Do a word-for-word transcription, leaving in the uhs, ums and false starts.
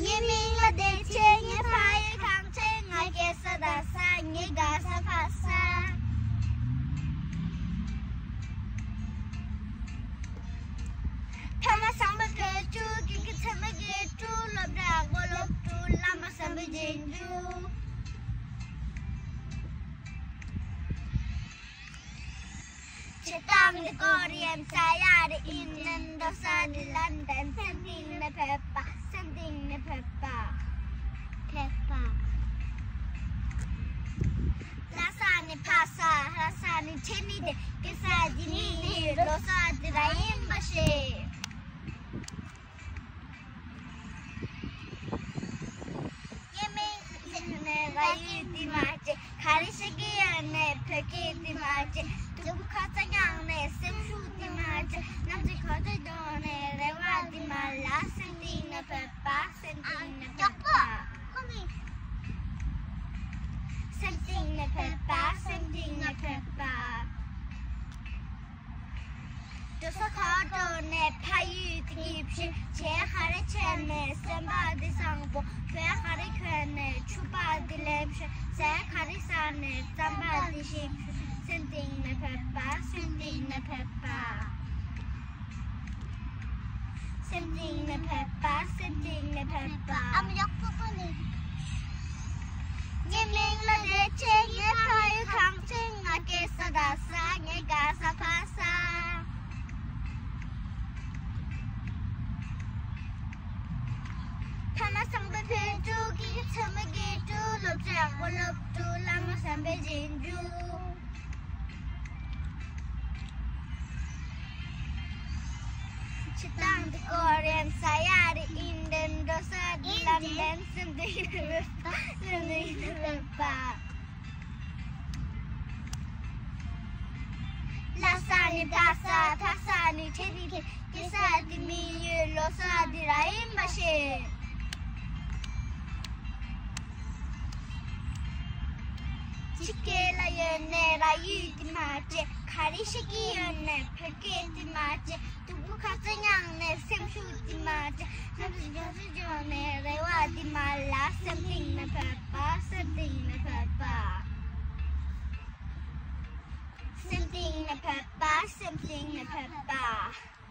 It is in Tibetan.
ངའི་མིང་ལ་བདེ་ཆེན། ངའི་ཕ་ཡུལ་གངས་ཅན། ང་སྐྱེས་ས་རྡ་ས། ངའི་དགའ་ས་ཕ་ས། ཕ་མ་བཟང་པོ་བུ་ཕྲུག་དགེ་རྒན་ཚང་མ་དགེ་ཕྲུག་སློབ་གྲྭ་སློབ་ཕྲུག་བླ་མ་བཟང་པོ་རྗེས་འཇུག་བྱེད་སྟངས་འདི་ཀོ་རི་ཡན་ས་ཡ་རི་ཨིན་ལན་འགྲོ་ས་འདི་ལན་ཌན། སེམས་གཏིང་ནས་ཕེབས་པ། སེམས་གཏིང་ནས་ཕེབས་པ། ཕེབས་པ། ལྷ་ས་ནས་ཕ་ས། ལྷ་ས་ནས་ཁྲེ་ནི་ཏེ། སྐྱེས་ས་འདི་ནི་ནི་འགྲོ་ས་འདི་ར་ཡིན་པ་ཞིག་ངའི་མིང་ནས་ར་ཡུལ་འདི་མ་བརྗེད། ག་རེ་བྱེད་ཀྱི་ཡོད་ནས་བོད་སྐད་འདི་མ་བརྗེད། སྡུག་པོ་ཁ་ཚ་མྱངས་ནས་སེམས་ཤུགས་འདི་མ་བརྗེད། ནམ་ཚོད་ཁོ་ཚོ་འགྲོ་ནས་རེ་བ་འདི་མ་ལ། སེམས་གཏིང་ནས་ཕེབས་པ། སེམས་གཏིང་ནས་ཕེབས་པ། སེམས་གཏིང་ནས་ཕེབས་པ། སེམས་གཏིང་ནས་ཕེབས་པ། འགྲོ་ས་ག་འགྲོ་ནས་ཕ་ཡུལ་དེ་སྐྱིད་ཤོས། བྱས་ག་རེ་བྱས་ནས་སེམས་པ་འདི་བཟང་པོ། བོད་ག་རེ་གྱོན་ནས་ཕྱུ་པ་འདི་ལེབ་ཤོས། ཟས་ག་རེ་ཟ་ནས་རྩམ་པ་འདི་ཞིམ་ཤོས། སེམས་གཏིང་ནས་ཕེབས་པ། སེམས་གཏིང་ནས་ཕེབས་པ། སེམས་གཏིང་ནས་ཕེབས་པ། སེམས་གཏིང་ནས་ཕེབས་པ། ཨ་མ་ཡག་པོ་པོ་ནི། ངའི་མིང་ལ་བདེ་ཆེན། ངའི་ཕ་ཡུལ་གངས་ཅན། ང་སྐྱེས་ས་རྡ་ས། ངའི་དགའ་ས་ཕ་ས། ཕ་མ་བཟང་པོ་བུ་ཕྲུག་དགེ་རྒན་ཚང་མ་དགེ་ཕྲུག་སློབ་གྲྭ་སློབ་ཕྲུག་བླ་མ་བཟང་པོ་རྗེས་འཇུག་བྱེད་སྟངས་འདི་ཀོ་རི་ཡན་ས་ཡ་རི་ཨིན་ལན་འགྲོ་ས་འདི་ལན་ཌན། སེམས་གཏིང་ནས་ཕེབས་པ། སེམས་གཏིང་ནས་ཕེབས་པ། ལྷ་ས་ནས་ཕ་ས། ཕ་ས་ནས་ཁྲེ་ནི་ཏེ། སྐྱེས་ས་འདི་མི་ཡུལ། འགྲོ་ས་འདི་ར་ཡིན་པ་ཞིག་ཕྱི་རྒྱལ་ལ་ཡོད་ནས་ར་ཡུལ་འདི་མ་བརྗེད། ག་རེ་བྱེད་ཀྱི་ཡོད་ནས་བོད་སྐད་འདི་མ་བརྗེད། སྡུག་པོ་ཁ་ཚ་མྱངས་ནས་སེམས་ཤུགས་འདི་མ་བརྗེད། ནམ་ཞིག་འགྲོ་ཞིག་འགྲོ་ནས་རེ་བ་འདི་མ་ལ། སེམས་གཏིང་ནས་ཕེབས་པ། སེམས་གཏིང་ནས་ཕེབས་པ། སེམས་གཏིང་ནས་ཕེབས་པ། སེམས་གཏིང་ནས་ཕེབས་པ།